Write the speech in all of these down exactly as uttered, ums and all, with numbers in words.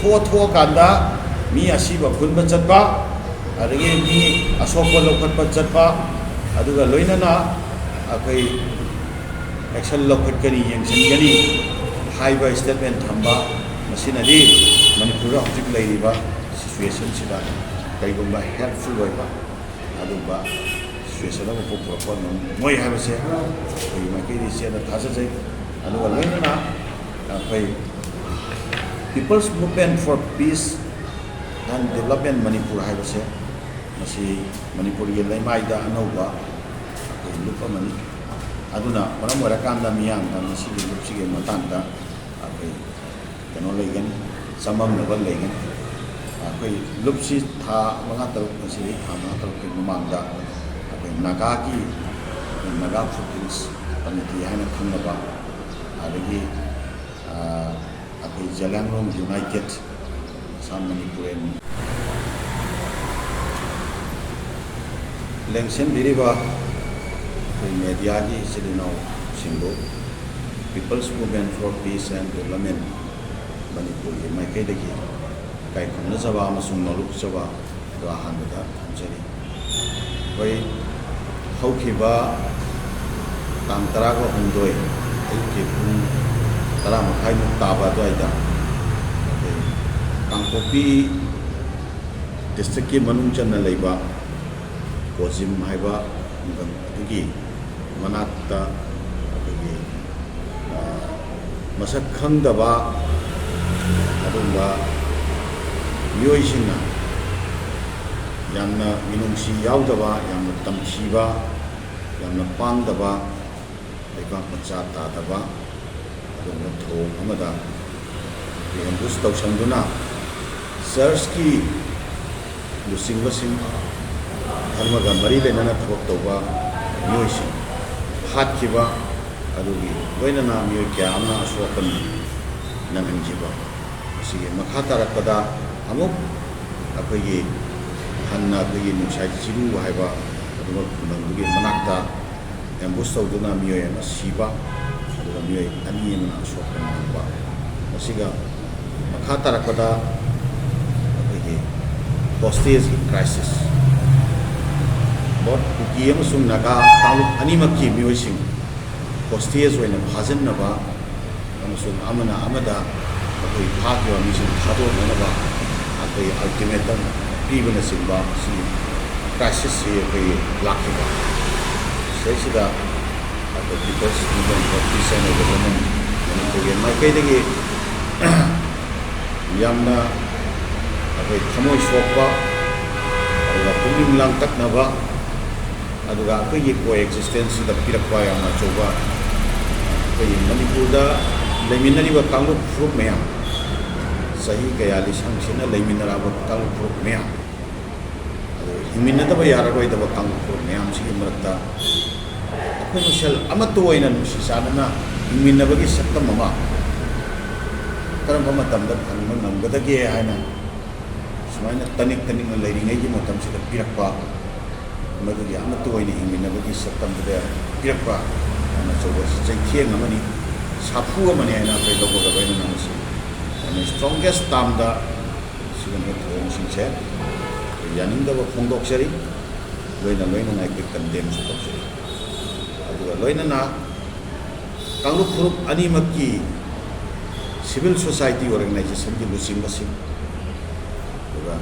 ꯄꯣꯠ ꯊꯣꯛꯑꯀꯥꯟꯗ ꯃꯤ ꯑꯁꯤꯕ ꯈꯨꯟꯕ ꯆꯠꯄ, ꯑꯗꯒꯤ ꯃꯤ ꯑꯁꯣꯛꯄ ꯂꯧꯈꯠꯄ ꯆꯠꯄ, ꯑꯗꯨꯒ ꯂꯣꯏꯅꯅ ꯑꯩꯈꯣꯏ action ꯂꯧꯈꯠꯀꯅꯤ, ꯌꯦꯡꯁꯤꯟꯒꯅꯤ ꯍꯥꯏꯕ statement ꯊꯝꯕ, ꯃꯁꯤꯅꯗꯤ ꯃꯅꯤꯄꯨꯔꯗ ꯍꯧꯖꯤꯛ ꯂꯩꯔꯤꯕ situationꯁꯤꯗ ꯀꯔꯤꯒꯨꯝꯕ helpful ꯑꯣꯏꯕ, ꯑꯗꯨꯒꯨꯝꯕ situation ꯑꯃ ꯄꯨꯊꯣꯔꯛꯄ ꯉꯝꯃꯣꯏ ꯍꯥꯏꯕꯁꯦ ꯑꯩꯈꯣꯏꯒꯤ ꯃꯥꯏꯀꯩꯗꯒꯤ ꯆꯦꯠꯅ ꯊꯥꯖꯖꯩ꯫ ꯑꯗꯨꯒ ꯂꯣꯏꯅꯅ ꯑꯩꯈꯣꯏ People's Movement for Peace and Development Manipur ꯍꯥꯏꯕꯁꯦ, ꯃꯁꯤ ꯃꯅꯤꯄꯨꯔꯒꯤ ꯂꯩꯃꯥꯏꯗ ꯑꯅꯧꯕ ꯑꯩꯈꯣꯏ ꯂꯨꯞ ꯑꯃꯅꯤ꯫ ꯑꯗꯨꯅ ꯃꯔꯝ ꯑꯣꯏꯔꯀꯥꯟꯗ ꯃꯤꯌꯥꯝꯅ ꯃꯁꯤꯒꯤ ꯂꯨꯞꯁꯤꯒꯤ ꯃꯇꯥꯡꯗ ꯑꯩꯈꯣꯏ ꯀꯩꯅꯣ ꯂꯩꯒꯅꯤ, ꯆꯃꯝꯅꯕ ꯂꯩꯒꯅꯤ꯫ ꯑꯩꯈꯣꯏ ꯂꯨꯞꯁꯤ ꯊꯥ ꯃꯉꯥ ꯇꯔꯨꯛ, ꯉꯁꯤꯗꯒꯤ ꯊꯥ ꯃꯉꯥ ꯇꯔꯨꯛꯀꯤ ꯃꯃꯥꯡꯗ ꯑꯩꯈꯣꯏ ꯅꯥꯒꯥꯒꯤ, ꯑꯩꯈꯣꯏ Naga Foothill Committee ꯍꯥꯏꯅ ꯈꯪꯅꯕ, ꯑꯗꯒꯤ ꯑꯩꯈꯣꯏ Zeliangrong United, Assam Manipur and ꯂꯦꯡꯁꯤꯟꯕꯤꯔꯤꯕ ꯑꯩꯈꯣꯏ mediaꯒꯤ ꯏꯆꯤꯜ ꯏꯅꯥꯎꯁꯤꯡꯕꯨ People's Movement for Peace and Development ꯃꯅꯤꯄꯨꯔꯒꯤ ꯃꯥꯏꯀꯩꯗꯒꯤ ꯏꯀꯥꯏ ꯈꯨꯝꯅꯖꯕ ꯑꯃꯁꯨꯡ ꯅꯣꯂꯨꯛꯆꯕ ꯑꯗꯣ ꯑꯍꯥꯟꯕꯗ ꯊꯝꯖꯔꯤ꯫ ꯑꯩꯈꯣꯏ ꯍꯧꯈꯤꯕ ꯇꯥꯡ ꯇꯔꯥꯒ ꯍꯨꯝꯗꯣꯏ ꯑꯌꯨꯛꯀꯤ ꯄꯨꯡ ꯇꯔꯥ ꯃꯈꯥꯏꯃꯨꯛ ꯇꯥꯕ ꯑꯗꯨꯋꯥꯏꯗ ꯑꯩꯈꯣꯏ ꯀꯥꯡꯄꯣꯛꯄꯤ districtꯀꯤ ꯃꯅꯨꯡ ꯆꯟꯅ ꯂꯩꯕ ꯀꯣꯖꯤꯝ ꯍꯥꯏꯕ ꯈꯨꯡꯒꯪ ꯑꯗꯨꯒꯤ ꯃꯅꯥꯛꯇ ꯑꯩꯈꯣꯏꯒꯤ ꯃꯁꯛ ꯈꯪꯗꯕ ꯑꯗꯨꯒꯨꯝꯕ ꯃꯤꯑꯣꯏꯁꯤꯡꯅ ꯌꯥꯝꯅ ꯃꯤꯅꯨꯡꯁꯤ ꯌꯥꯎꯗꯕ, ꯌꯥꯝꯅ ꯇꯝꯊꯤꯕ, ꯌꯥꯝꯅ ꯄꯥꯡꯗꯕ, ꯂꯩꯕꯥꯛ ꯃꯆꯥ ꯇꯥꯗꯕ ꯑꯗꯨꯒꯨꯝꯕ ꯊꯧꯑꯣꯡ ꯑꯃꯗ ambush ꯇꯧꯁꯟꯗꯨꯅ churchꯀꯤ ꯂꯨꯆꯤꯡꯕꯁꯤꯡ, ꯙꯔꯃꯒ ꯃꯔꯤ ꯂꯩꯅꯅ ꯊꯕꯛ ꯇꯧꯕ ꯃꯤꯑꯣꯏꯁꯤꯡ ꯍꯥꯠꯈꯤꯕ ꯑꯗꯨꯒꯤ ꯂꯣꯏꯅꯅ ꯃꯤꯑꯣꯏ ꯀꯌꯥ ꯑꯃꯅ ꯑꯁꯣꯛ ꯑꯄꯟ ꯅꯪꯍꯟꯈꯤꯕ꯫ ꯃꯁꯤꯒꯤ ꯃꯈꯥ ꯇꯥꯔꯛꯄꯗ ꯑꯃꯨꯛ ꯑꯩꯈꯣꯏꯒꯤ ꯍꯟꯅ ꯑꯩꯈꯣꯏꯒꯤ ꯅꯨꯡꯁꯥꯏ ꯆꯤꯔꯨ ꯍꯥꯏꯕ ꯑꯗꯨꯒ ꯈꯨꯡꯒꯪꯗꯨꯒꯤ ꯃꯅꯥꯛꯇ ambush ꯇꯧꯗꯨꯅ ꯃꯤꯑꯣꯏ ꯑꯃ ꯁꯤꯕ, ꯑꯗꯨꯒ ꯃꯤꯑꯣꯏ ꯑꯅꯤ ꯑꯃꯅ ꯑꯁꯣꯛꯄ ꯅꯪꯕ꯫ ꯃꯁꯤꯒ ꯃꯈꯥ ꯇꯥꯔꯛꯄꯗ ꯑꯩꯈꯣꯏꯒꯤ ꯍꯣꯁꯇꯦꯖꯀꯤ ꯀ꯭ꯔꯥꯏꯁꯤꯁ, ꯕꯣꯠ ꯀꯨꯀꯤ ꯑꯃꯁꯨꯡ ꯅꯥꯒꯥ ꯀꯥꯡꯂꯨꯞ ꯑꯅꯤꯃꯛꯀꯤ ꯃꯤꯑꯣꯏꯁꯤꯡ ꯍꯣꯁꯇꯦꯖ ꯑꯣꯏꯅ ꯐꯥꯖꯤꯟꯅꯕ ꯑꯃꯁꯨꯡ ꯑꯃꯅ ꯑꯃꯗ ꯑꯩꯈꯣꯏ ꯐꯥꯈꯤꯕ ꯃꯤꯁꯤꯡ ꯊꯥꯗꯣꯛꯅꯅꯕ ꯑꯩꯈꯣꯏ ꯑꯜꯇꯤꯃꯦꯇꯝ ꯄꯤꯕꯅꯆꯤꯡꯕ ꯁꯤꯒꯤ ꯀ꯭ꯔꯥꯏꯁꯤꯁꯁꯤ ꯑꯩꯈꯣꯏ ꯂꯥꯛꯈꯤꯕ꯫ ꯁꯤꯗꯩꯁꯤꯗ ꯑꯩꯈꯣꯏ People's Movement for Peace and Development ꯃꯅꯤꯄꯨꯔꯒꯤ ꯃꯥꯏꯀꯩꯗꯒꯤ ꯌꯥꯝꯅ ꯑꯩꯈꯣꯏ ꯊꯃꯣꯏ ꯁꯣꯛꯄ, ꯑꯗꯨꯒ ꯄꯨꯛꯅꯤꯡ ꯂꯥꯡꯇꯛꯅꯕ, ꯑꯗꯨꯒ ꯑꯩꯈꯣꯏꯒꯤ ꯀꯣ ꯑꯦꯛꯖꯤꯁꯇꯦꯟꯁꯁꯤꯗ ꯄꯤꯔꯛꯄ ꯌꯥꯝꯅ ꯑꯆꯧꯕ, ꯑꯩꯈꯣꯏꯒꯤ ꯃꯅꯤꯄꯨꯔꯗ ꯂꯩꯃꯤꯟꯅꯔꯤꯕ ꯀꯥꯡꯂꯨꯞ ꯐꯨꯔꯨꯞ ꯃꯌꯥꯝ, ꯆꯍꯤ ꯀꯌꯥ ꯂꯤꯁꯪ ꯁꯤꯠꯅ ꯂꯩꯃꯤꯟꯅꯔꯛꯑꯕ ꯀꯥꯡꯂꯨꯞ ꯐꯨꯔꯨꯞ ꯃꯌꯥꯝ, ꯑꯗꯨ ꯍꯤꯡꯃꯤꯟꯅꯗꯕ ꯌꯥꯔꯔꯣꯏꯗꯕ ꯀꯥꯡꯂꯨꯞ ꯐꯨꯔꯨꯞ ꯃꯌꯥꯝꯁꯤꯒꯤ ꯃꯔꯛꯇ ꯑꯩꯈꯣꯏ ꯃꯁꯦꯜ ꯑꯃꯠꯇ ꯑꯣꯏꯅ ꯅꯨꯡꯁꯤ ꯆꯥꯟꯅꯅ ꯍꯤꯡꯃꯤꯟꯅꯕꯒꯤ ꯁꯛꯇꯝ ꯑꯃ ꯀꯔꯝꯕ ꯃꯇꯝꯗ ꯐꯪꯕ ꯉꯝꯒꯗꯒꯦ ꯍꯥꯏꯅ ꯁꯨꯃꯥꯏꯅ ꯇꯅꯤꯛ ꯇꯅꯤꯛꯅ ꯂꯩꯔꯤꯉꯩꯒꯤ ꯃꯇꯝꯁꯤꯗ ꯄꯤꯔꯛꯄ, ꯃꯗꯨꯒꯤ ꯑꯃꯠꯇ ꯑꯣꯏꯅ ꯍꯤꯡꯃꯤꯟꯅꯕꯒꯤ ꯁꯛꯇꯝꯗꯨꯗ ꯄꯤꯔꯛꯄ ꯌꯥꯝꯅ ꯑꯆꯧꯕ ꯆꯩꯊꯦꯡ ꯑꯃꯅꯤ, ꯁꯥꯐꯨ ꯑꯃꯅꯤ ꯍꯥꯏꯅ ꯑꯩꯈꯣꯏ ꯂꯧꯒꯗꯕ꯫ ꯑꯩꯅ ꯃꯁꯤ ꯌꯥꯝꯅ strongest termꯗ ꯁꯤꯒꯨꯝꯕ ꯊꯧꯑꯣꯡꯁꯤꯡꯁꯦ ꯌꯥꯅꯤꯡꯗꯕ ꯐꯣꯡꯗꯣꯛꯆꯔꯤ, ꯂꯣꯏꯅ ꯂꯣꯏꯅꯅ ꯑꯩꯈꯣꯏ condemnꯁꯨ ꯇꯧꯖꯔꯤ꯫ ꯑꯗꯨꯒ ꯂꯣꯏꯅꯅ ꯀꯥꯡꯂꯨꯞ ꯐꯨꯔꯨꯞ ꯑꯅꯤꯃꯛꯀꯤ civil society organizationꯒꯤ ꯂꯨꯆꯤꯡꯕꯁꯤꯡ, ꯑꯗꯨꯒ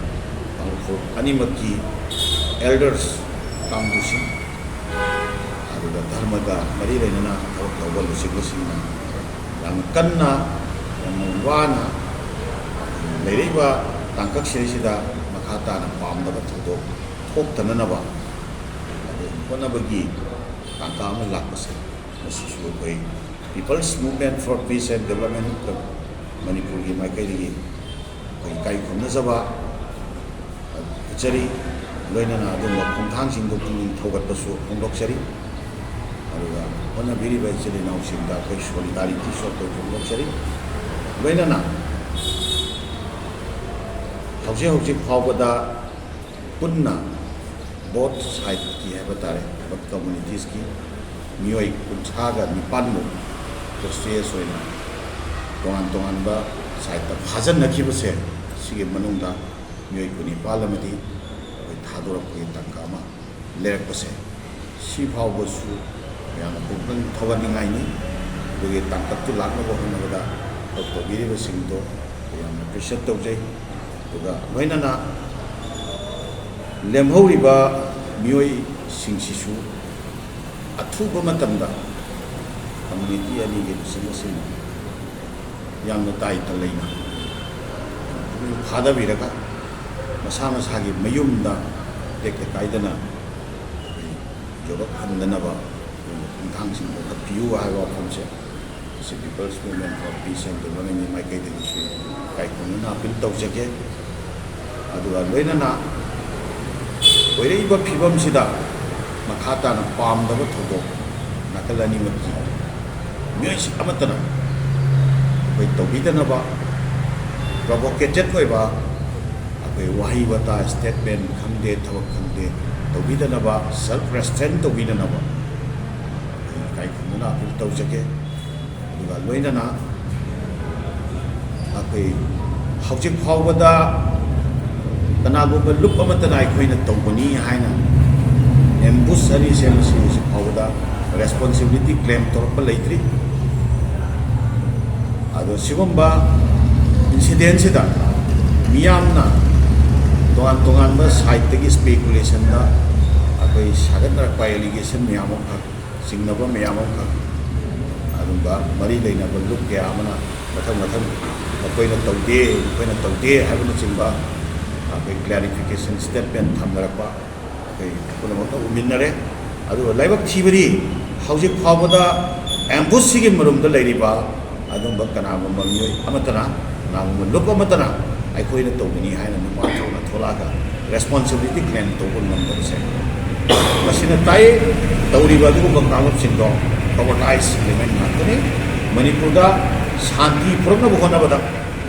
ꯀꯥꯡꯂꯨꯞ ꯐꯨꯔꯨꯞ ꯑꯅꯤꯃꯛꯀꯤ elders ꯀꯥꯡꯕꯨꯁꯤꯡ, ꯑꯗꯨꯒ ꯙꯔꯃꯒ ꯃꯔꯤ ꯂꯩꯅꯅ ꯊꯕꯛ ꯇꯧꯕ ꯂꯨꯆꯤꯡꯕꯁꯤꯡꯅ ꯌꯥꯝꯅ ꯀꯟꯅ, ꯌꯥꯝꯅ ꯋꯥꯅ ꯂꯩꯔꯛꯏꯕ ꯇꯥꯡꯀꯛꯁꯤꯗꯩꯁꯤꯗ ꯃꯈꯥ ꯇꯥꯅ ꯄꯥꯝꯗꯕ ꯊꯧꯗꯣꯛ ꯊꯣꯛꯇꯅꯅꯕ ꯑꯗꯨ ꯍꯣꯠꯅꯕꯒꯤ ꯇꯥꯡꯀꯛ ꯑꯃ ꯂꯥꯛꯄꯁꯦ, ꯃꯁꯤꯁꯨ ꯑꯩꯈꯣꯏ People's Movement for Peace and Development ꯃꯅꯤꯄꯨꯔꯒꯤ ꯃꯥꯏꯀꯩꯗꯒꯤ ꯑꯩꯈꯣꯏ ꯏꯀꯥꯏ ꯈꯨꯝꯅꯖꯕ ꯎꯠꯆꯔꯤ꯫ ꯂꯣꯏꯅꯅ ꯑꯗꯨꯒꯨꯝꯕ ꯈꯣꯡꯊꯥꯡꯁꯤꯡꯗꯨ ꯄꯨꯛꯅꯤꯡ ꯊꯧꯒꯠꯄꯁꯨ ꯐꯣꯡꯗꯣꯛꯆꯔꯤ꯫ ꯑꯗꯨꯒ ꯍꯣꯠꯅꯕꯤꯔꯤꯕ ꯏꯆꯤꯜ ꯏꯅꯥꯎꯁꯤꯡꯗ ꯑꯩꯈꯣꯏ solidarityꯁꯨ ꯑꯩꯈꯣꯏ ꯐꯣꯡꯗꯣꯛꯆꯔꯤ꯫ ꯂꯣꯏꯅꯅ ꯍꯧꯖꯤꯛ ꯍꯧꯖꯤꯛ ꯐꯥꯎꯕꯗ ꯄꯨꯟꯅ both sideꯀꯤ ꯍꯥꯏꯕ ꯇꯥꯔꯦ, both communitiesꯀꯤ ꯃꯤꯑꯣꯏ ꯀꯨꯟꯊ꯭ꯔꯥꯒ ꯅꯤꯄꯥꯟꯃꯨꯛ hostage ꯑꯣꯏꯅ ꯇꯣꯉꯥꯟ ꯇꯣꯉꯥꯟꯕ ꯁꯥꯏꯠꯇ ꯐꯥꯖꯤꯟꯅꯈꯤꯕꯁꯦ, ꯁꯤꯒꯤ ꯃꯅꯨꯡꯗ ꯃꯤꯑꯣꯏ ꯀꯨꯟꯅꯤꯄꯥꯜ ꯑꯃꯗꯤ ꯑꯩꯈꯣꯏ ꯊꯥꯗꯣꯔꯛꯄꯒꯤ ꯇꯥꯟꯀꯛ ꯑꯃ ꯂꯩꯔꯛꯄꯁꯦ, ꯁꯤ ꯐꯥꯎꯕꯁꯨ ꯌꯥꯝꯅ ꯄꯨꯛꯅꯤꯡ ꯊꯧꯒꯠꯅꯤꯡꯉꯥꯏꯅꯤ꯫ ꯑꯗꯨꯒꯤ ꯇꯥꯡꯀꯛꯇꯨ ꯂꯥꯛꯅꯕ ꯍꯣꯠꯅꯕꯗ ꯊꯕꯛ ꯇꯧꯕꯤꯔꯤꯕꯁꯤꯡꯗꯣ ꯌꯥꯝꯅ ꯑꯦꯄ꯭ꯔꯤꯁꯤꯌꯦꯠ ꯇꯧꯖꯩ꯫ ꯑꯗꯨꯒ ꯂꯣꯏꯅꯅ ꯂꯦꯝꯍꯧꯔꯤꯕ ꯃꯤꯑꯣꯏꯁꯤꯡꯁꯤꯁꯨ ꯑꯊꯨꯕ ꯃꯇꯝꯗ ꯀꯝꯃ꯭ꯌꯨꯅꯤꯇꯤ ꯑꯅꯤꯒꯤ ꯂꯨꯆꯤꯡꯕꯁꯤꯡ ꯌꯥꯝꯅ ꯇꯥꯏꯇ ꯂꯩꯅ ꯄꯨꯛꯅꯤꯡ ꯐꯥꯗꯕꯤꯔꯒ, ꯃꯁꯥ ꯃꯁꯥꯒꯤ ꯃꯌꯨꯝꯗ ꯇꯦꯛꯇ ꯀꯥꯏꯗꯅ ꯌꯧꯔꯛꯍꯟꯗꯅꯕ ꯈꯣꯡꯊꯥꯡꯁꯤꯡ ꯂꯧꯈꯠꯄꯤꯌꯨ ꯍꯥꯏꯕ ꯋꯥꯐꯝꯁꯦ ꯉꯁꯤ People's Movement for Peace and Development ꯀꯤ ꯃꯥꯏꯀꯩꯗꯒꯤꯁꯨ ꯏꯀꯥꯏ ꯈꯨꯝꯅꯅ ꯑꯄꯤꯜ ꯇꯧꯖꯒꯦ꯫ ꯑꯗꯨꯒ ꯂꯣꯏꯅꯅ ꯑꯣꯏꯔꯛꯏꯕ ꯐꯤꯕꯝꯁꯤꯗ ꯃꯈꯥ ꯇꯥꯅ ꯄꯥꯝꯗꯕ ꯊꯧꯗꯣꯛ ꯅꯥꯀꯜ ꯑꯅꯤꯃꯛꯀꯤ ꯃꯤꯑꯣꯏꯁꯤꯡ ꯑꯃꯠꯇꯅ ꯑꯩꯈꯣꯏ ꯇꯧꯕꯤꯗꯅꯕ, ꯄ꯭ꯔꯣꯚꯣꯀꯦꯇꯦꯠ ꯑꯣꯏꯕ ꯑꯩꯈꯣꯏ ꯋꯥꯍꯩ ꯋꯥꯇꯥ, ꯁ꯭ꯇꯦꯠꯃꯦꯟ ꯈꯪꯗꯦ, ꯊꯕꯛ ꯈꯪꯗꯦ, ꯇꯧꯕꯤꯗꯅꯕ, ꯁꯦꯜꯐ ꯔꯦꯁꯇ꯭ꯔꯦꯟ ꯇꯧꯕꯤꯗꯅꯕ ꯑꯩꯈꯣꯏ ꯏꯀꯥꯏ ꯈꯨꯝꯅꯅ ꯑꯄꯤꯜ ꯇꯧꯖꯒꯦ꯫ ꯑꯗꯨꯒ ꯂꯣꯏꯅꯅ ꯑꯩꯈꯣꯏ ꯍꯧꯖꯤꯛ ꯐꯥꯎꯕꯗ ꯀꯅꯥꯒꯨꯝꯕ ꯂꯨꯞ ꯑꯃꯠꯇꯅ ꯑꯩꯈꯣꯏꯅ ꯇꯧꯕꯅꯤ ꯍꯥꯏꯅ ꯑꯦꯝꯕꯨꯁ ꯑꯅꯤꯁꯦ ꯃꯁꯤ ꯍꯧꯖꯤꯛ ꯐꯥꯎꯕꯗ ꯔꯦꯁꯄꯣꯟꯁꯤꯕꯤꯂꯤꯇꯤ ꯀ꯭ꯂꯦꯝ ꯇꯧꯔꯛꯄ ꯂꯩꯇ꯭ꯔꯤ꯫ ꯑꯗꯣ ꯁꯤꯒꯨꯝꯕ ꯏꯟꯁꯤꯗꯦꯟꯁꯤꯗ ꯃꯤꯌꯥꯝꯅ ꯇꯣꯉꯥꯟ ꯇꯣꯉꯥꯟꯕ ꯁꯥꯏꯠꯇꯒꯤ ꯁ꯭ꯄꯦꯀꯨꯂꯦꯁꯟꯗ ꯑꯩꯈꯣꯏ ꯁꯥꯒꯠꯅꯔꯛꯄ ꯑꯦꯂꯤꯒꯦꯁꯟ ꯃꯌꯥꯝ ꯑꯃꯈꯛ, ꯆꯤꯡꯅꯕ ꯃꯌꯥꯝ ꯑꯃꯈꯛ, ꯑꯗꯨꯒ ꯃꯔꯤ ꯂꯩꯅꯕ ꯂꯨꯞ ꯀꯌꯥ ꯑꯃꯅ ꯃꯊꯪ ꯃꯊꯪ ꯃꯈꯣꯏꯅ ꯇꯧꯗꯦ, ꯃꯈꯣꯏꯅ ꯇꯧꯗꯦ ꯍꯥꯏꯕꯅꯆꯤꯡꯕ ꯑꯩꯈꯣꯏ ꯀ꯭ꯂꯦꯔꯤꯐꯤꯀꯦꯁꯟ ꯁ꯭ꯇꯦꯠꯃꯦꯟ ꯊꯝꯅꯔꯛꯄ ꯑꯩꯈꯣꯏ ꯄꯨꯝꯅꯃꯛꯅ ꯎꯃꯤꯟꯅꯔꯦ꯫ ꯑꯗꯨꯒ ꯂꯥꯏꯕꯛ ꯊꯤꯕꯗꯤ ꯍꯧꯖꯤꯛ ꯐꯥꯎꯕꯗ ꯑꯦꯝꯕꯨꯁꯁꯤꯒꯤ ꯃꯔꯨꯝꯗ ꯂꯩꯔꯤꯕ ꯑꯗꯨꯝꯕ ꯀꯅꯥꯒꯨꯝꯕ ꯃꯤꯑꯣꯏ ꯑꯃꯠꯇꯅ, ꯀꯅꯥꯒꯨꯝꯕ ꯂꯨꯞ ꯑꯃꯠꯇꯅ ꯑꯩꯈꯣꯏꯅ ꯇꯧꯕꯅꯤ ꯍꯥꯏꯅ ꯅꯨꯄꯥ ꯊꯣꯛꯅ ꯊꯣꯛꯂꯛꯑꯒ ꯔꯦꯁꯄꯣꯟꯁꯤꯕꯤꯂꯤꯇꯤ ꯀ꯭ꯂꯦꯝ ꯇꯧꯕ ꯉꯝꯗꯕꯁꯦ, ꯃꯁꯤꯅ ꯇꯥꯛꯏ ꯇꯧꯔꯤꯕ ꯑꯗꯨꯒꯨꯝꯕ ꯀꯥꯡꯂꯨꯞꯁꯤꯡꯗꯣ ꯀꯣꯕꯔꯇꯥꯏꯖ ꯏꯂꯤꯃꯦꯟ ꯉꯥꯛꯇꯅꯤ꯫ ꯃꯅꯤꯄꯨꯔꯗ ꯁꯥꯟꯇꯤ ꯄꯨꯔꯛꯅꯕ ꯍꯣꯠꯅꯕꯗ,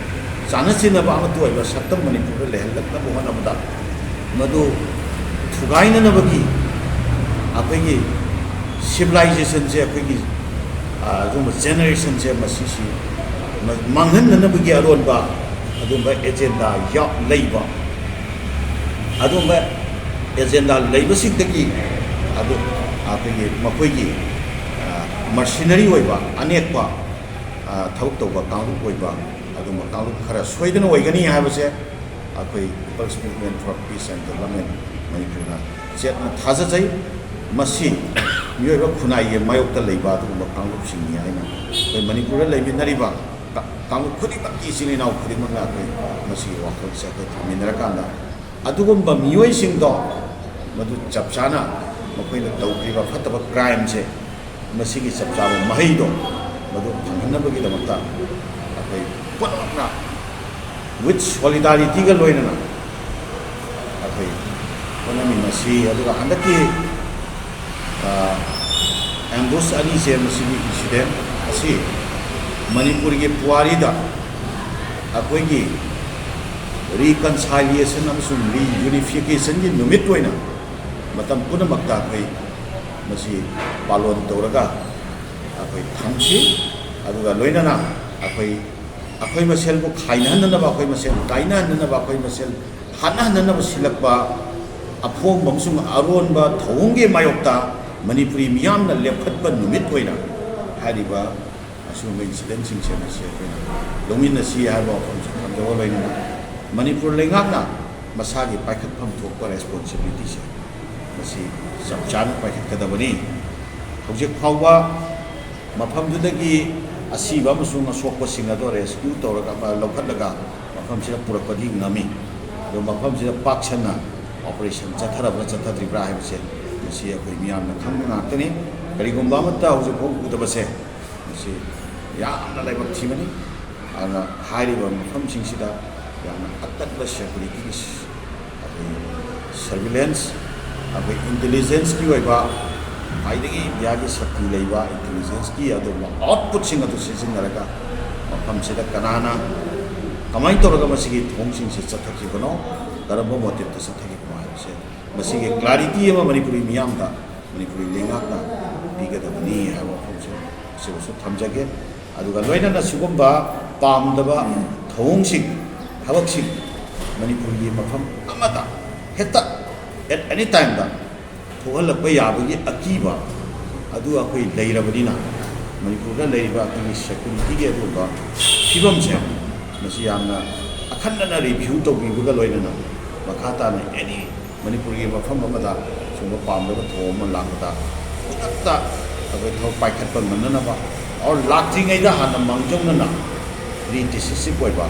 ꯆꯥꯟꯅ ꯆꯤꯟꯅꯕ ꯑꯃꯠꯇ ꯑꯣꯏꯕ ꯁꯛꯇꯝ ꯃꯅꯤꯄꯨꯔꯗ ꯂꯩꯍꯜꯂꯛꯅꯕ ꯍꯣꯠꯅꯕꯗ ꯃꯗꯨ ꯊꯨꯒꯥꯏꯅꯅꯕꯒꯤ ꯑꯩꯈꯣꯏꯒꯤ ꯁꯤꯚꯤꯂꯥꯏꯖꯦꯁꯟꯁꯦ, ꯑꯩꯈꯣꯏꯒꯤ, ꯑ, ꯑꯗꯨꯒꯨꯝꯕ ꯖꯦꯅꯦꯔꯦꯁꯟꯁꯦ ꯃꯁꯤꯁꯤ ꯃꯥꯡꯍꯟꯅꯅꯕꯒꯤ ꯑꯔꯣꯟꯕ ꯑꯗꯨꯝꯕ ꯑꯦꯖꯦꯟꯗꯥ ꯂꯩꯕ, ꯑꯗꯨꯝꯕ ꯑꯦꯖꯦꯟꯗꯥ ꯂꯩꯕꯁꯤꯡꯗꯒꯤ ꯑꯗꯨ ꯑꯩꯈꯣꯏꯒꯤ ꯃꯈꯣꯏꯒꯤ ꯃꯔꯁꯤꯅꯔꯤ ꯑꯣꯏꯕ ꯑꯅꯦꯛꯄ ꯊꯕꯛ ꯇꯧꯕ ꯀꯥꯡꯂꯨꯞ ꯑꯣꯏꯕ ꯑꯗꯨꯝꯕ ꯀꯥꯡꯂꯨꯞ ꯈꯔ ꯁꯣꯏꯗꯅ ꯑꯣꯏꯒꯅꯤ ꯍꯥꯏꯕꯁꯦ ꯑꯩꯈꯣꯏ People's Movement for Peace and Development ꯃꯅꯤꯄꯨꯔꯅ ꯆꯦꯠꯅ ꯊꯥꯖꯖꯩ꯫ ꯃꯁꯤ ꯃꯤꯑꯣꯏꯕ ꯈꯨꯟꯅꯥꯏꯒꯤ ꯃꯥꯌꯣꯛꯇ ꯂꯩꯕ ꯑꯗꯨꯒꯨꯝꯕ ꯀꯥꯡꯂꯨꯞꯁꯤꯡꯅꯤ ꯍꯥꯏꯅ ꯑꯩꯈꯣꯏ ꯃꯅꯤꯄꯨꯔꯗ ꯂꯩꯃꯤꯟꯅꯔꯤꯕ ꯀꯥꯡꯂꯨꯞ ꯈꯨꯗꯤꯡꯃꯛꯀꯤ ꯏꯆꯤꯜ ꯏꯅꯥꯎ ꯈꯨꯗꯤꯡꯃꯛꯅ ꯑꯩꯈꯣꯏ ꯃꯁꯤꯒꯤ ꯋꯥꯈꯜꯁꯦ ꯑꯩꯈꯣꯏ ꯊꯝꯃꯤꯟꯅꯔꯀꯥꯟꯗ ꯑꯗꯨꯒꯨꯝꯕ ꯃꯤꯑꯣꯏꯁꯤꯡꯗꯣ ꯃꯗꯨ ꯆꯞ ꯆꯥꯅ ꯃꯈꯣꯏꯅ ꯇꯧꯈ꯭ꯔꯤꯕ ꯐꯠꯇꯕ ꯀ꯭ꯔꯥꯏꯝꯁꯦ ꯃꯁꯤꯒꯤ ꯆꯞ ꯆꯥꯕ ꯃꯍꯩꯗꯣ ꯃꯗꯨ ꯐꯪꯍꯟꯅꯕꯒꯤꯗꯃꯛꯇ ꯑꯩꯈꯣꯏ ꯄꯨꯝꯅꯃꯛꯅ with solidarity ꯒ ꯂꯣꯏꯅꯅ ꯑꯩꯈꯣꯏ ꯍꯣꯠꯅꯃꯤꯟꯅꯁꯤ꯫ ꯑꯗꯨꯒ ꯍꯟꯗꯛꯀꯤ ꯑꯦꯝꯕꯨꯁ ꯑꯅꯤꯁꯦ ꯃꯁꯤꯒꯤ ꯏꯟꯁꯤꯗꯦꯟ ꯑꯁꯤ ꯃꯅꯤꯄꯨꯔꯒꯤ ꯄꯨꯋꯥꯔꯤꯗ ꯑꯩꯈꯣꯏꯒꯤ ꯔꯤꯀꯟꯁꯥꯏꯂꯤꯌꯦꯁꯟ ꯑꯃꯁꯨꯡ ꯔꯤꯌꯨꯅꯤꯐꯤꯀꯦꯁꯟꯒꯤ ꯅꯨꯃꯤꯠ ꯑꯣꯏꯅ ꯃꯇꯝ ꯄꯨꯝꯅꯃꯛꯇ ꯑꯩꯈꯣꯏ ꯃꯁꯤ ꯄꯥꯂꯣꯟ ꯇꯧꯔꯒ ꯑꯩꯈꯣꯏ ꯊꯝꯁꯤ꯫ ꯑꯗꯨꯒ ꯂꯣꯏꯅꯅ ꯑꯩꯈꯣꯏ ꯑꯩꯈꯣꯏ ꯃꯁꯦꯜꯕꯨ ꯈꯥꯏꯅꯍꯟꯗꯅꯕ, ꯑꯩꯈꯣꯏ ꯃꯁꯦꯜ ꯀꯥꯏꯅꯍꯟꯗꯅꯕ, ꯑꯩꯈꯣꯏ ꯃꯁꯦꯜ ꯍꯥꯠꯅꯍꯟꯅꯅꯕ ꯁꯤꯜꯂꯛꯄ ꯑꯐꯣꯡꯕ ꯑꯃꯁꯨꯡ ꯑꯔꯣꯟꯕ ꯊꯧꯑꯣꯡꯒꯤ ꯃꯥꯌꯣꯛꯇ ꯃꯅꯤꯄꯨꯔꯤ ꯃꯤꯌꯥꯝꯅ ꯂꯦꯞꯈꯠꯄ ꯅꯨꯃꯤꯠ ꯑꯣꯏꯅ ꯍꯥꯏꯔꯤꯕ ꯑꯁꯤꯒꯨꯝꯕ ꯏꯟꯁꯤꯗꯦꯟꯁꯤꯡꯁꯦ ꯃꯁꯤ ꯑꯩꯈꯣꯏꯅ ꯂꯧꯃꯤꯟꯅꯁꯤ ꯍꯥꯏꯕ ꯋꯥꯐꯝꯁꯦ ꯊꯝꯖꯕ ꯂꯣꯏꯅꯅ ꯃꯅꯤꯄꯨꯔ ꯂꯩꯉꯥꯛꯅ ꯃꯁꯥꯒꯤ ꯄꯥꯏꯈꯠꯐꯝ ꯊꯣꯛꯄ ꯔꯦꯁꯄꯣꯟꯁꯤꯕꯤꯂꯤꯇꯤꯁꯦ ꯃꯁꯤ ꯆꯞ ꯆꯥꯅ ꯄꯥꯏꯈꯠꯀꯗꯕꯅꯤ꯫ ꯍꯧꯖꯤꯛ ꯐꯥꯎꯕ ꯃꯐꯝꯗꯨꯗꯒꯤ ꯑꯁꯤꯕ ꯑꯃꯁꯨꯡ ꯑꯁꯣꯛꯄꯁꯤꯡ ꯑꯗꯣ ꯔꯦꯁꯀ꯭ꯌꯨ ꯇꯧꯔꯒ, ꯑꯃ ꯂꯧꯈꯠꯂꯒ ꯃꯐꯝꯁꯤꯗ ꯄꯨꯔꯛꯄꯗꯤ ꯉꯝꯃꯤ꯫ ꯑꯗꯣ ꯃꯐꯝꯁꯤꯗ ꯄꯥꯛ ꯁꯟꯅ ꯑꯣꯄꯔꯦꯁꯟ ꯆꯠꯊꯔꯕ꯭ꯔꯥ ꯆꯠꯊꯗ꯭ꯔꯤꯕ꯭ꯔꯥ ꯍꯥꯏꯕꯁꯦ ꯃꯁꯤ ꯑꯩꯈꯣꯏ ꯃꯤꯌꯥꯝꯅ ꯈꯪꯕ ꯉꯥꯛꯇꯅꯤ꯫ ꯀꯔꯤꯒꯨꯝꯕ ꯑꯃꯠꯇ ꯍꯧꯖꯤꯛꯐꯥꯎ ꯎꯗꯕꯁꯦ ꯃꯁꯤ ꯌꯥꯝꯅ ꯂꯥꯏꯕꯛ ꯊꯤꯕꯅꯤ꯫ ꯑꯗꯨꯅ ꯍꯥꯏꯔꯤꯕ ꯃꯐꯝꯁꯤꯡꯁꯤꯗ ꯌꯥꯝꯅ ꯑꯀꯟꯕ ꯁꯦꯀ꯭ꯌꯨꯔꯤꯇꯤꯒꯤ ꯑꯩꯈꯣꯏ ꯁꯔꯚꯤꯂꯦꯟꯁ, ꯑꯩꯈꯣꯏ ꯏꯟꯇꯦꯂꯤꯖꯦꯟꯁꯀꯤ ꯑꯣꯏꯕ ꯈ꯭ꯋꯥꯏꯗꯒꯤ ꯏꯟꯗꯤꯌꯥꯒꯤ ꯁꯛꯇꯤ ꯂꯩꯕ ꯏꯟꯇꯦꯂꯤꯖꯦꯟꯁꯀꯤ ꯑꯗꯨꯒꯨꯝꯕ ꯑꯥꯎꯠꯄꯨꯠꯁꯤꯡ ꯑꯗꯨ ꯁꯤꯖꯤꯟꯅꯔꯒ ꯃꯐꯝꯁꯤꯗ ꯀꯅꯥꯅ ꯀꯃꯥꯏꯅ ꯇꯧꯔꯒ ꯃꯁꯤꯒꯤ ꯊꯧꯑꯣꯡꯁꯤꯡꯁꯦ ꯆꯠꯊꯈꯤꯕꯅꯣ, ꯀꯔꯝꯕ ꯃꯣꯇꯤꯞꯇ ꯆꯠꯊꯈꯤꯕꯅꯣ ꯍꯥꯏꯕꯁꯦ ꯃꯁꯤꯒꯤ ꯀ꯭ꯂꯥꯔꯤꯇꯤ ꯑꯃ ꯃꯅꯤꯄꯨꯔꯤ ꯃꯤꯌꯥꯝꯗ ꯃꯅꯤꯄꯨꯔꯤ ꯂꯩꯉꯥꯛꯅ ꯄꯤꯒꯗꯕꯅꯤ ꯍꯥꯏꯕ ꯋꯥꯐꯝꯁꯦ ꯁꯤꯃꯁꯨ ꯊꯝꯖꯒꯦ꯫ ꯑꯗꯨꯒ ꯂꯣꯏꯅꯅ ꯁꯤꯒꯨꯝꯕ ꯄꯥꯝꯗꯕ ꯊꯧꯑꯣꯡꯁꯤꯡ, ꯊꯕꯛꯁꯤꯡ ꯃꯅꯤꯄꯨꯔꯒꯤ ꯃꯐꯝ ꯑꯃꯗ ꯍꯦꯛꯇ at any time ꯗ ꯊꯣꯛꯍꯜꯂꯛꯄ ꯌꯥꯕꯒꯤ ꯑꯀꯤꯕ ꯑꯗꯨ ꯑꯩꯈꯣꯏ ꯂꯩꯔꯕꯅꯤꯅ, ꯃꯅꯤꯄꯨꯔꯗ ꯂꯩꯔꯤꯕ ꯑꯩꯈꯣꯏꯒꯤ ꯁꯦꯀ꯭ꯌꯨꯔꯤꯇꯤꯒꯤ ꯑꯗꯨꯒꯨꯝꯕ ꯐꯤꯕꯝꯁꯦ, ꯃꯁꯤ ꯌꯥꯝꯅ ꯑꯈꯟꯅꯅ ꯔꯤꯚ꯭ꯌꯨ ꯇꯧꯕꯤꯕꯒ ꯂꯣꯏꯅꯅ ꯃꯈꯥ ꯇꯥꯅ ꯑꯦꯅꯤ ꯃꯅꯤꯄꯨꯔꯒꯤ ꯃꯐꯝ ꯑꯃꯗ ꯁꯨꯝꯕ ꯄꯥꯝꯗꯕ ꯊꯧꯑꯣꯡ ꯑꯃ ꯂꯥꯛꯄꯗ ꯈꯨꯗꯛꯇ ꯑꯩꯈꯣꯏ ꯊꯕꯛ ꯄꯥꯏꯈꯠꯄ ꯉꯝꯅꯅꯕ, ꯑꯣꯔ ꯂꯥꯛꯇ꯭ꯔꯤꯉꯩꯗ ꯍꯥꯟꯅ ꯃꯥꯡꯖꯧꯅꯅ ꯄ꯭ꯔꯤ ꯗꯤꯁꯤꯁꯤꯞ ꯑꯣꯏꯕ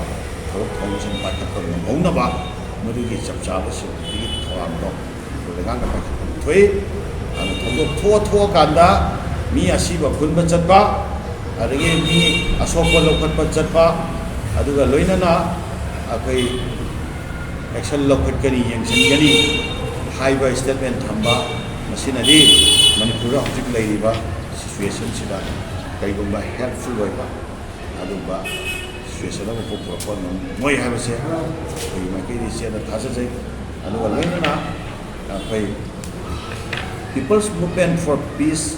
ꯊꯕꯛ ꯊꯧꯑꯣꯡꯁꯤꯡ ꯄꯥꯏꯈꯠꯄ ꯉꯝꯍꯧꯅꯕ, ꯃꯗꯨꯒꯤ ꯆꯞ ꯆꯥꯕ ꯁꯦꯀ꯭ꯌꯨꯔꯤꯇꯤꯒꯤ ꯊꯧꯔꯥꯡꯗꯣ ꯑꯩꯈꯣꯏ ꯂꯩꯉꯥꯛꯅ ꯄꯥꯏꯈꯠꯄ ꯊꯣꯛꯏ꯫ ꯑꯗꯨꯅ ꯊꯧꯗꯣꯛ ꯊꯣꯛꯑ ꯊꯣꯛꯑꯀꯥꯟꯗ ꯃꯤ ꯑꯁꯤꯕ ꯈꯨꯟꯕ ꯆꯠꯄ, ꯑꯗꯒꯤ ꯃꯤ ꯑꯁꯣꯛꯄ ꯂꯧꯈꯠꯄ ꯆꯠꯄ, ꯑꯗꯨꯒ ꯂꯣꯏꯅꯅ ꯑꯩꯈꯣꯏ ꯑꯦꯛꯁꯟ ꯂꯧꯈꯠꯀꯅꯤ, ꯌꯦꯡꯁꯤꯟꯒꯅꯤ ꯍꯥꯏꯕ ꯁ꯭ꯇꯦꯠꯃꯦꯟ ꯊꯝꯕ, ꯃꯁꯤꯅꯗꯤ ꯃꯅꯤꯄꯨꯔꯗ ꯍꯧꯖꯤꯛ ꯂꯩꯔꯤꯕ ꯁꯤꯆꯨꯋꯦꯁꯟꯁꯤꯗ ꯀꯔꯤꯒꯨꯝꯕ ꯍꯦꯜꯞꯐꯨꯜ ꯑꯣꯏꯕ ꯑꯗꯨꯒꯨꯝꯕ ꯁꯤꯆꯨꯋꯦꯁꯟ ꯑꯃ ꯄꯨꯊꯣꯔꯛꯄ ꯉꯝꯃꯣꯏ ꯍꯥꯏꯕꯁꯦ ꯑꯩꯈꯣꯏꯒꯤ ꯃꯥꯏꯀꯩꯗꯒꯤ ꯏꯆꯦꯗ ꯊꯥꯖꯖꯩ꯫ ꯑꯗꯨꯒ ꯂꯣꯏꯅꯅ ꯑꯩꯈꯣꯏ People's Movement for Peace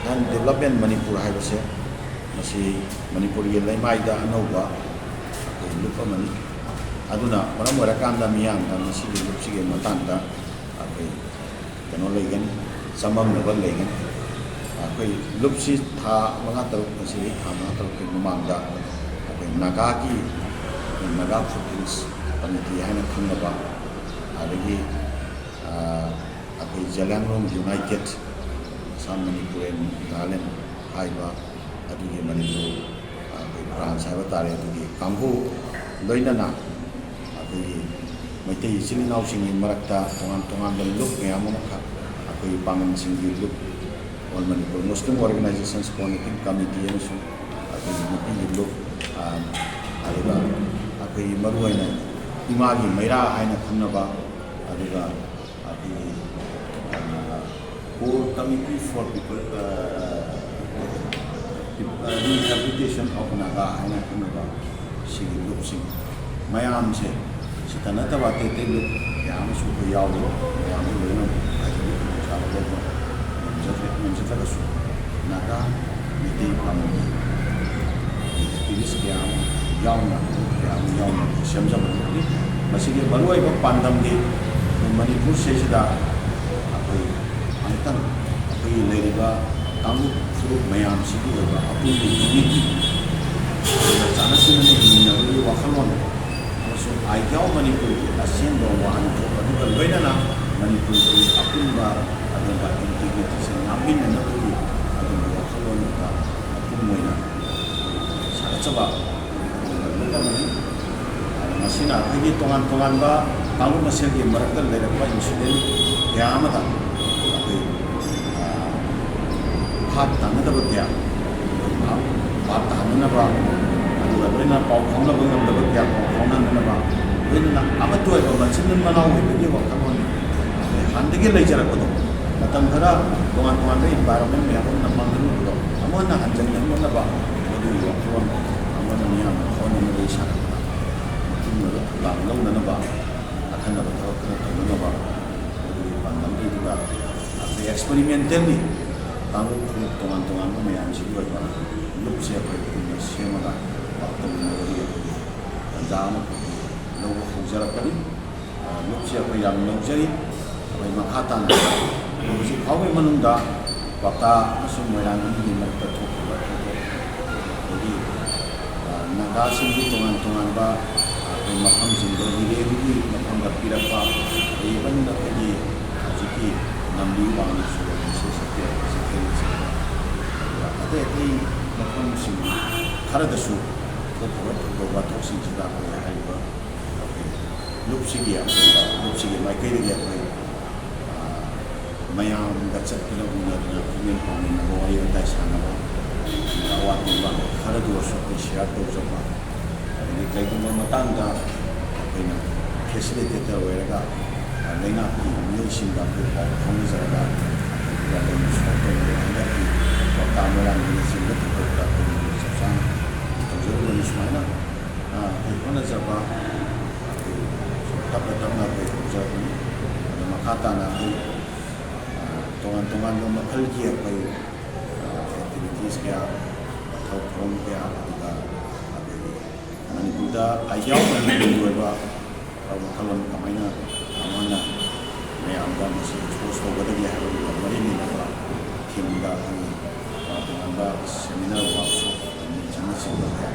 and Development Manipur ꯍꯥꯏꯕꯁꯦ, ꯃꯁꯤ ꯃꯅꯤꯄꯨꯔꯒꯤ ꯂꯩꯃꯥꯏꯗ ꯑꯅꯧꯕ ꯑꯩꯈꯣꯏ ꯂꯨꯞ ꯑꯃꯅꯤ꯫ ꯑꯗꯨꯅ ꯃꯔꯝ ꯑꯣꯏꯔꯀꯥꯟꯗ ꯃꯤꯌꯥꯝꯗ ꯃꯁꯤꯒꯤ ꯂꯨꯞꯁꯤꯒꯤ ꯃꯇꯥꯡꯗ ꯑꯩꯈꯣꯏ ꯀꯩꯅꯣ ꯂꯩꯒꯅꯤ, ꯆꯃꯝꯅꯕ ꯂꯩꯒꯅꯤ꯫ ꯑꯩꯈꯣꯏ ꯂꯨꯞꯁꯤ ꯊꯥ ꯃꯉꯥ ꯇꯔꯨꯛ, ꯉꯁꯤꯗꯒꯤ ꯊꯥ ꯃꯉꯥ ꯇꯔꯨꯛꯀꯤ ꯃꯃꯥꯡꯗ ꯑꯩꯈꯣꯏ ꯅꯥꯒꯥꯒꯤ, ꯅꯥꯒꯥ ꯐꯨꯠ ꯍꯤꯜꯁ ꯀꯃꯤꯇꯤ ꯍꯥꯏꯅ ꯈꯪꯅꯕ, ꯑꯗꯒꯤ ꯑꯩꯈꯣꯏ ꯖꯂꯤꯌꯥꯡꯔꯣꯡ ꯌꯨꯅꯥꯏꯇꯦꯠ, ꯑꯁꯥꯝ, ꯃꯅꯤꯄꯨꯔ and ꯅꯥꯒꯥꯂꯦꯟ ꯍꯥꯏꯕ ꯑꯗꯨꯒꯤ ꯃꯅꯤꯄꯨꯔ, ꯑꯩꯈꯣꯏ ꯕ꯭ꯔꯥꯟꯁ ꯍꯥꯏꯕ ꯇꯥꯔꯦ, ꯑꯗꯨꯒꯤ ꯀꯥꯡꯕꯨ ꯂꯣꯏꯅꯅ ꯑꯩꯈꯣꯏꯒꯤ ꯃꯩꯇꯩ ꯏꯆꯤꯜ ꯏꯅꯥꯎꯁꯤꯡꯒꯤ ꯃꯔꯛꯇ ꯇꯣꯉꯥꯟ ꯇꯣꯉꯥꯟꯕ ꯂꯨꯞ ꯃꯌꯥꯝ ꯑꯃꯈꯛ, ꯑꯩꯈꯣꯏꯒꯤ ꯄꯥꯉꯜꯁꯤꯡꯒꯤ ꯂꯨꯞ, All Manipur Muslim Organizations Coordinating Committee ꯑꯃꯁꯨꯡ ꯑꯩꯈꯣꯏꯒꯤ ꯅꯨꯄꯤꯒꯤ ꯂꯨꯞ, ꯑ, ꯑꯗꯨꯒ ꯑꯩꯈꯣꯏꯒꯤ ꯃꯔꯨꯑꯣꯏꯅ ꯏꯃꯥꯒꯤ ꯃꯩꯔꯥ ꯍꯥꯏꯅ ꯈꯪꯅꯕ, ꯑꯗꯨꯒ ꯑꯩꯈꯣꯏꯒꯤ, ꯑ, Core Committee for People, ꯑ, People, ꯑ, Rehabilitation of Naga ꯍꯥꯏꯅ ꯈꯪꯅꯕ ꯁꯤꯒꯤ ꯂꯨꯞꯁꯤꯡ ꯃꯌꯥꯝꯁꯦ, ꯁꯤꯇ ꯅꯠꯇꯕ ꯑꯇꯩ ꯑꯇꯩ ꯂꯨꯞ ꯃꯌꯥꯝ ꯑꯃꯁꯨ ꯑꯩꯈꯣꯏ ꯌꯥꯎꯔꯤ꯫ ꯃꯌꯥꯝ ꯑꯃ ꯂꯣꯏꯅ ꯍꯥꯏꯖꯔꯤ, ꯈꯨꯗꯣꯡꯆꯥꯕ ꯂꯧꯕ ꯉꯝꯖꯗ꯭ꯔꯦ꯫ ꯉꯝꯖꯗ꯭ꯔꯒꯁꯨ ꯅꯥꯒꯥ ꯃꯩꯇꯩ ꯄꯥꯉꯜꯒꯤ ꯑꯦꯛꯇꯤꯚꯤꯁ ꯀꯌꯥ ꯑꯃ ꯌꯥꯎꯅ, ꯀꯌꯥ ꯑꯃ ꯌꯥꯎꯅ ꯁꯦꯝꯖꯕꯅꯤ꯫ ꯃꯁꯤꯒꯤ ꯃꯔꯨꯑꯣꯏꯕ ꯄꯥꯟꯗꯝꯗꯤ ꯑꯩꯈꯣꯏ ꯃꯅꯤꯄꯨꯔꯁꯤꯗꯩꯁꯤꯗ ꯑꯩꯈꯣꯏ ꯑꯃꯨꯛꯇꯪ ꯑꯩꯈꯣꯏꯒꯤ ꯂꯩꯔꯤꯕ ꯀꯥꯡꯂꯨꯞ ꯐꯨꯔꯨꯞ ꯃꯌꯥꯝꯁꯤꯒꯤ ꯑꯣꯏꯕ ꯑꯄꯨꯟꯕ ꯌꯨꯅꯤꯇꯤ, ꯑꯗꯨꯒ ꯆꯥꯟꯅ ꯆꯤꯟꯅꯅ ꯍꯤꯡꯃꯤꯟꯅꯕꯒꯤ ꯋꯥꯈꯜꯂꯣꯟ ꯑꯃꯁꯨꯡ ꯑꯥꯏꯗꯤꯌꯥ ꯑꯣꯐ ꯃꯅꯤꯄꯨꯔꯒꯤ ꯑꯁꯦꯡꯕ ꯋꯥꯍꯟꯊꯣꯛ ꯑꯗꯨꯒ ꯂꯣꯏꯅꯅ ꯃꯅꯤꯄꯨꯔꯒꯤ ꯑꯄꯨꯟꯕ ꯑꯗꯨꯒ ꯏꯟꯇꯤꯒ꯭ꯔꯤꯇꯤꯁꯦ ꯉꯥꯛꯃꯤꯟꯅꯅꯕꯒꯤ ꯑꯗꯨꯒꯤ ꯋꯥꯈꯜꯂꯣꯟꯗꯨꯗ ꯃꯄꯨꯡ ꯑꯣꯏꯅ ꯁꯥꯒꯠꯆꯕ ꯂꯨꯞ ꯑꯃꯅꯤ꯫ ꯃꯁꯤꯅ ꯑꯩꯈꯣꯏꯒꯤ ꯇꯣꯉꯥꯟ ꯇꯣꯉꯥꯟꯕ ꯀꯥꯡꯂꯨꯞ ꯃꯁꯦꯜꯒꯤ ꯃꯔꯛꯇ ꯂꯩꯔꯛꯄ ꯏꯟꯁꯤꯗꯦꯟ ꯀꯌꯥ ꯑꯃꯗ ꯑꯩꯈꯣꯏ, ꯑ, ꯚꯥꯞ ꯇꯥꯅꯗꯕ ꯀꯌꯥ, ꯚꯥꯞ, ꯚꯥꯞ ꯇꯥꯍꯟꯅꯅꯕ, ꯑꯗꯨꯒ ꯂꯣꯏꯅꯅ ꯄꯥꯎ ꯐꯥꯎꯅꯕ ꯉꯝꯗꯕ ꯀꯌꯥ ꯄꯥꯎ ꯐꯥꯎꯅꯍꯟꯅꯕ, ꯂꯣꯏꯅꯅ ꯑꯃꯠꯇ ꯑꯣꯏꯕ ꯃꯆꯤꯟ ꯃꯅꯥꯎ ꯑꯣꯏꯕꯒꯤ ꯋꯥꯈꯜꯂꯣꯟ ꯑꯩꯈꯣꯏ ꯍꯥꯟꯅꯗꯒꯤ ꯂꯩꯖꯔꯛꯄꯗꯣ, ꯃꯇꯝ ꯈꯔ ꯇꯣꯉꯥꯟ ꯇꯣꯉꯥꯟꯕ ꯏꯟꯚꯥꯏꯔꯣꯟꯃꯦꯟ ꯃꯌꯥꯝ ꯑꯃꯅ ꯃꯥꯡꯍꯟꯕꯗꯣ ꯑꯃꯨꯛ ꯍꯟꯅ ꯍꯟꯖꯤꯟꯍꯟꯗꯅꯕ, ꯃꯗꯨꯒꯤ ꯋꯥꯈꯜꯂꯣꯟ ꯑꯃꯅ ꯃꯤꯌꯥꯝꯅ ꯍꯣꯠꯅꯅꯕꯒꯤ ꯁꯥꯟꯅꯕꯗ ꯃꯄꯨꯝ ꯑꯣꯏꯕ ꯊꯧꯗꯥꯡ ꯂꯧꯅꯅꯕ, ꯑꯈꯟꯅꯕ ꯊꯕꯛ ꯈꯔ ꯇꯧꯅꯅꯕ, ꯃꯗꯨꯒꯤ ꯄꯥꯟꯗꯝ ꯂꯩꯗꯨꯅ ꯑꯩꯈꯣꯏ ꯑꯦꯛꯁꯄꯦꯔꯤꯃꯦꯟꯇꯦꯜꯂꯤ ꯀꯥꯡꯂꯨꯞ ꯐꯨꯔꯨꯞ ꯇꯣꯉꯥꯟ ꯇꯣꯉꯥꯟꯕ ꯃꯌꯥꯝꯁꯤꯒꯤ ꯑꯣꯏꯕ ꯂꯨꯞꯁꯦ ꯑꯩꯈꯣꯏ ꯄꯨꯟꯅ ꯁꯦꯝꯃꯒ ꯄꯥꯎꯗꯝꯅꯕꯒꯤ ꯑꯩꯈꯣꯏꯒꯤ ꯇꯥꯟꯖꯥ ꯑꯃ ꯂꯧꯕ ꯍꯧꯖꯔꯛꯄꯅꯤ꯫ ꯑ, ꯂꯨꯞꯁꯦ ꯑꯩꯈꯣꯏ ꯌꯥꯝ ꯂꯧꯖꯔꯤ꯫ ꯑꯩꯈꯣꯏ ꯃꯈꯥ ꯇꯥꯅ ꯍꯧꯖꯤꯛ ꯐꯥꯎꯕꯒꯤ ꯃꯅꯨꯡꯗ ꯀ꯭ꯋꯥꯛꯇꯥ ꯑꯃꯁꯨꯡ ꯃꯣꯏꯔꯥꯡ ꯑꯅꯤꯒꯤ ꯃꯔꯛꯇ ꯊꯣꯛꯈꯤꯕ ꯊꯧꯗꯣꯛ ꯑꯗꯒꯤ, ꯑ, ꯅꯥꯒꯥꯁꯤꯡꯒꯤ ꯇꯣꯉꯥꯟ ꯇꯣꯉꯥꯟꯕ, ꯑ, ꯑꯩꯈꯣꯏ ꯃꯐꯝꯁꯤꯡꯗ ꯃꯤꯔꯦꯝꯒꯤ ꯃꯐꯝꯗ ꯄꯤꯔꯛꯄ, even ꯑꯩꯈꯣꯏꯒꯤ ꯍꯧꯖꯤꯛꯀꯤ ꯅꯝꯕꯤ ꯋꯥꯡꯅ ꯁꯨꯔꯕ ꯁꯤ ꯁꯛꯇꯦꯜ, ꯁꯛꯇꯦꯜꯅꯆꯤꯡꯕ, ꯑꯗꯨꯒ ꯑꯇꯩ ꯑꯇꯩ ꯃꯐꯝꯁꯤꯡ ꯈꯔꯗꯁꯨ ꯊꯣꯛꯈꯤꯕ ꯊꯧꯗꯣꯛ ꯋꯥꯊꯣꯛꯁꯤꯡꯁꯤꯗ ꯑꯩꯈꯣꯏ ꯍꯥꯏꯔꯤꯕ ꯑꯩꯈꯣꯏ ꯂꯨꯞꯁꯤꯒꯤ ꯑꯄꯨꯟꯕ, ꯂꯨꯞꯁꯤꯒꯤ ꯃꯥꯏꯀꯩꯗꯒꯤ ꯑꯩꯈꯣꯏ, ꯑ, ꯃꯌꯥꯝꯒ ꯆꯠꯇꯨꯅ ꯎꯅꯗꯨꯅ ꯄꯨꯛꯅꯤꯡ ꯄꯥꯎꯃꯤꯟꯅꯕ, ꯋꯥꯔꯤ ꯋꯥꯇꯥꯏ ꯁꯥꯟꯅꯕ, ꯑꯋꯥꯠ ꯑꯄꯟ ꯈꯔꯗꯨ ꯑꯣꯏꯔꯁꯨ ꯑꯩꯈꯣꯏ ꯁꯤꯌꯥꯔ ꯇꯧꯖꯕ, ꯑꯗꯒꯤ ꯀꯩꯒꯨꯝꯕ ꯃꯇꯥꯡꯗ ꯑꯩꯈꯣꯏꯅ ꯐꯦꯁꯤꯂꯤꯇꯦꯇꯔ ꯑꯣꯏꯔꯒ, ꯑ, ꯂꯩꯉꯥꯛꯀꯤ ꯃꯤꯑꯣꯏꯁꯤꯡꯒ ꯑꯩꯈꯣꯏ ꯄꯥꯎ ꯐꯥꯎꯅꯖꯔꯒ, ꯑꯗꯨꯒ ꯑꯗꯨꯝ ꯁꯣꯔꯠ ꯇꯧꯕ ꯍꯟꯗꯛꯀꯤ ꯀ꯭ꯋꯥꯛꯇꯥ ꯃꯣꯏꯔꯥꯡꯒꯤꯅꯆꯤꯡꯕ ꯊꯧꯗꯣꯛꯇ ꯑꯩꯈꯣꯏ ꯆꯞ ꯆꯥꯅ ꯇꯧꯖꯔꯨꯕꯅꯤ꯫ ꯁꯨꯃꯥꯏꯅ, ꯑ, ꯑꯩꯈꯣꯏ ꯍꯣꯠꯅꯖꯕ ꯑꯩꯈꯣꯏ ꯁꯨꯝ ꯇꯞꯅ ꯇꯞꯅ ꯑꯩꯈꯣꯏ ꯍꯧꯖꯔꯛꯄꯅꯤ꯫ ꯑꯗꯣ ꯃꯈꯥ ꯇꯥꯅ ꯑꯩꯈꯣꯏ, ꯑ, ꯇꯣꯉꯥꯟ ꯇꯣꯉꯥꯟꯕ ꯃꯈꯜꯒꯤ ꯑꯩꯈꯣꯏ, ꯑ, ꯑꯦꯛꯇꯤꯚꯤꯇꯤꯁ ꯀꯌꯥ, ꯊꯧ ꯊꯧꯔꯝ ꯀꯌꯥ, ꯑꯗꯨꯒ ꯃꯅꯤꯄꯨꯔꯗ ꯑꯥꯏꯗꯤꯌꯥ ꯑꯣꯏꯕ ꯑꯣꯏꯕ ꯋꯥꯈꯜꯂꯣꯟ ꯀꯃꯥꯏꯅ ꯃꯥꯅ ꯃꯌꯥꯝꯗ ꯃꯁꯤ ꯑꯦꯛꯁꯄꯣꯖ ꯇꯧꯒꯗꯒꯦ ꯍꯥꯏꯕꯗꯨꯒ ꯃꯔꯤ ꯂꯩꯅꯕ ꯊꯤꯝꯗ ꯑꯩꯈꯣꯏꯒꯤ ꯇꯣꯉꯥꯟꯕ ꯁꯦꯃꯤꯅꯥꯔ, ꯋꯥꯔꯛꯁꯣꯞ, ꯀꯟꯚꯦꯟꯁꯟꯅꯆꯤꯡꯕ ꯀꯌꯥ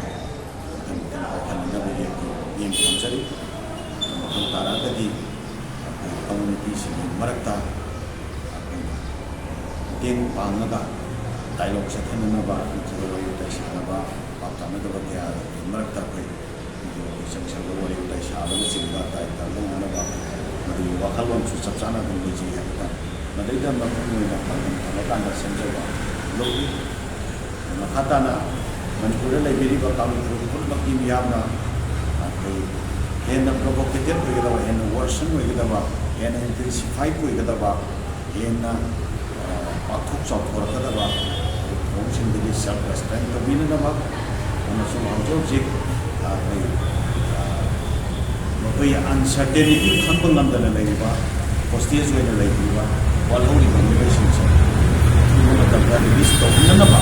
ꯃꯈꯜ ꯃꯈꯜ ꯄꯥꯏꯈꯠꯅꯅꯕꯒꯤ ꯑꯩꯈꯣꯏ ꯃꯤꯠꯌꯦꯡ ꯊꯝꯖꯔꯤ꯫ ꯃꯊꯧ ꯇꯥꯔꯛꯑꯒꯗꯤ ꯑꯩꯈꯣꯏ ꯀꯝꯃ꯭ꯌꯨꯅꯤꯇꯤꯁꯤꯡꯒꯤ ꯃꯔꯛꯇ ꯑꯩꯈꯣꯏꯅ ꯃꯇꯦꯡ ꯄꯥꯡꯉꯒ ꯗꯥꯏꯂꯣꯒ ꯆꯠꯊꯅꯅꯕ ꯅꯠꯇ꯭ꯔꯒ ꯋꯥꯔꯤ ꯋꯥꯇꯥꯏ ꯁꯥꯟꯅꯕ, ꯄꯥꯎ ꯇꯥꯅꯗꯕ ꯀꯌꯥꯒꯤ ꯃꯔꯛꯇ ꯑꯩꯈꯣꯏ ꯆꯪꯁꯤꯜꯂꯒ ꯋꯥꯔꯤ ꯋꯥꯇꯥꯏ ꯁꯥꯕꯅꯆꯤꯡꯕ ꯗꯥꯏꯇ ꯂꯧꯅꯅꯕ ꯃꯗꯨꯒꯤ ꯋꯥꯈꯜꯂꯣꯟꯁꯨ ꯆꯞ ꯆꯥꯅ ꯑꯗꯨꯝ ꯂꯩꯖꯩ ꯍꯥꯏꯕ ꯇꯥꯔꯦ꯫ ꯃꯗꯩꯗ ꯃꯄꯨꯡ ꯑꯣꯏꯅ ꯄꯥꯟꯗꯝ ꯊꯝꯃꯀꯥꯟꯗ ꯁꯦꯝꯖꯕ ꯂꯧꯏ꯫ ꯃꯈꯥ ꯇꯥꯅ ꯃꯅꯤꯄꯨꯔꯗ ꯂꯩꯕꯤꯔꯤꯕ ꯀꯥꯡꯂꯨꯞ ꯐꯨꯔꯨꯞ ꯄꯨꯝꯅꯃꯛꯀꯤ ꯃꯤꯌꯥꯝꯅ ꯑꯩꯈꯣꯏ ꯍꯦꯟꯅ ꯄ꯭ꯔꯣꯚꯣꯀꯦꯇꯤꯚ ꯑꯣꯏꯒꯗꯕ, ꯍꯦꯟꯅ ꯋꯥꯔꯁꯟ ꯑꯣꯏꯒꯗꯕ, ꯍꯦꯟꯅ ꯏꯟꯇꯦꯟꯁꯤꯐꯥꯏ ꯑꯣꯏꯒꯗꯕ, ꯍꯦꯟꯅ ꯄꯥꯛꯊꯣꯛ ꯆꯥꯎꯊꯣꯔꯛꯀꯗꯕ ꯊꯧꯑꯣꯡꯁꯤꯡꯗꯒꯤ ꯁꯦꯜꯐ ꯔꯦꯁꯇ꯭ꯔꯦꯟ ꯇꯧꯕꯤꯅꯅꯕ ꯑꯃꯁꯨꯡ ꯍꯧꯖꯤꯛ ꯍꯧꯖꯤꯛ ꯑꯩꯈꯣꯏ ꯃꯈꯣꯏ ꯑꯟꯁꯔꯇꯦꯅꯤꯇꯤ ꯈꯪꯕ ꯉꯝꯗꯅ ꯂꯩꯔꯤꯕ, ꯍꯣꯁꯇꯦꯖ ꯑꯣꯏꯅ ꯂꯩꯔꯤꯕ, ꯋꯥꯠꯍꯧꯔꯤꯕ ꯃꯤꯑꯣꯏꯁꯤꯡꯁꯦ ꯑꯊꯨꯕ ꯃꯇꯝꯗ ꯔꯤꯂꯤꯁ ꯇꯧꯕꯤꯅꯅꯕ